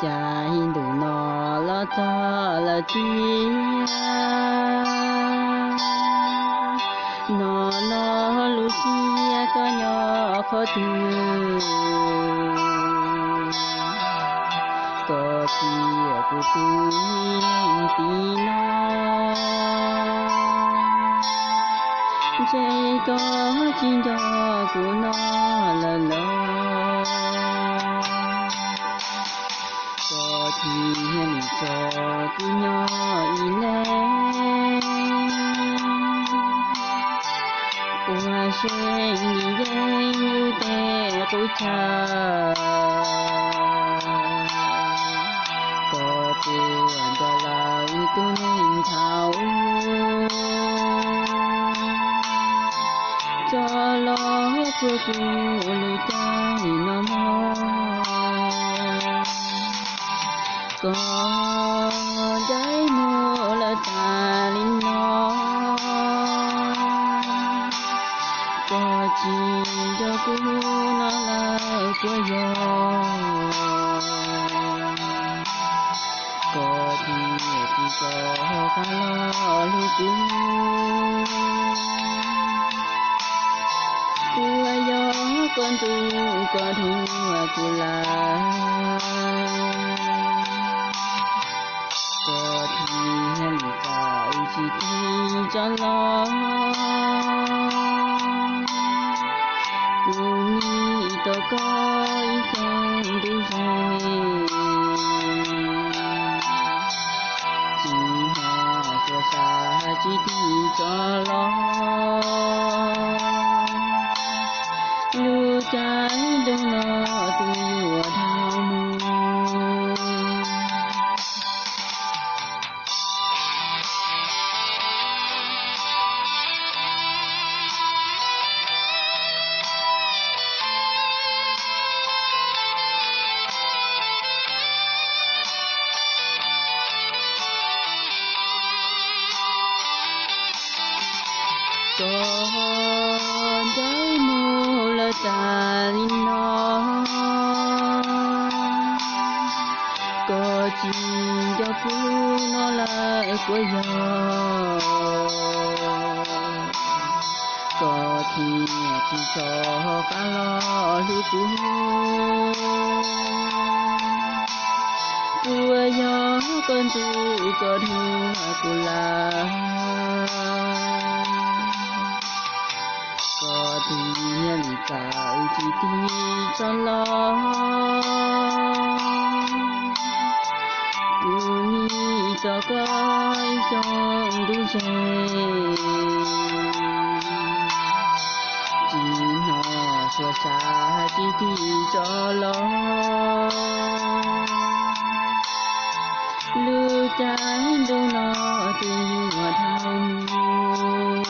Cas ib ntus no los txog lawm tiag, no no lub siab koj nyob qhov twg, koj cia kuv pw ib leeg tim no, ntshe koj tsis nco kuv no lawm los. Koj thiaj li tso kuv nyob ib leeg, ua seem li yeej lub teb qub chaw. Koj puas nco lawm tus neeg thaum ub tso los puag kuv lub caij no mog. Koj ncaim mus lawm tas li no, koj tsis nco kuv no lawm puas yog? Koj thiaj tsis tso qab los hlub kuv, puas yog koj ntuj koj dhuav kuv lawm? Koj thiaj li txawm tsis tig tso los, kuv nim tos koj ib xyoos ntuj ze, tsis hnov xuas xav tsis tig tso los, lub caij ntuj no twb yuav dhau mus. Koj ncaim mus lawm tas li no, koj tsis nco kuv no lawm puas yog? Koj thiaj tsis tso qab los hlub kuv, puas yog koj ntuj koj dhuav kuv lawm? Koj thiaj li txawm tsis tig tso los, kuv nim tos koj ib xyoos ntuj ze, tsis hnov xuas xav tsis tig tso los, lub caij ntuj no twb yuav dhau mus.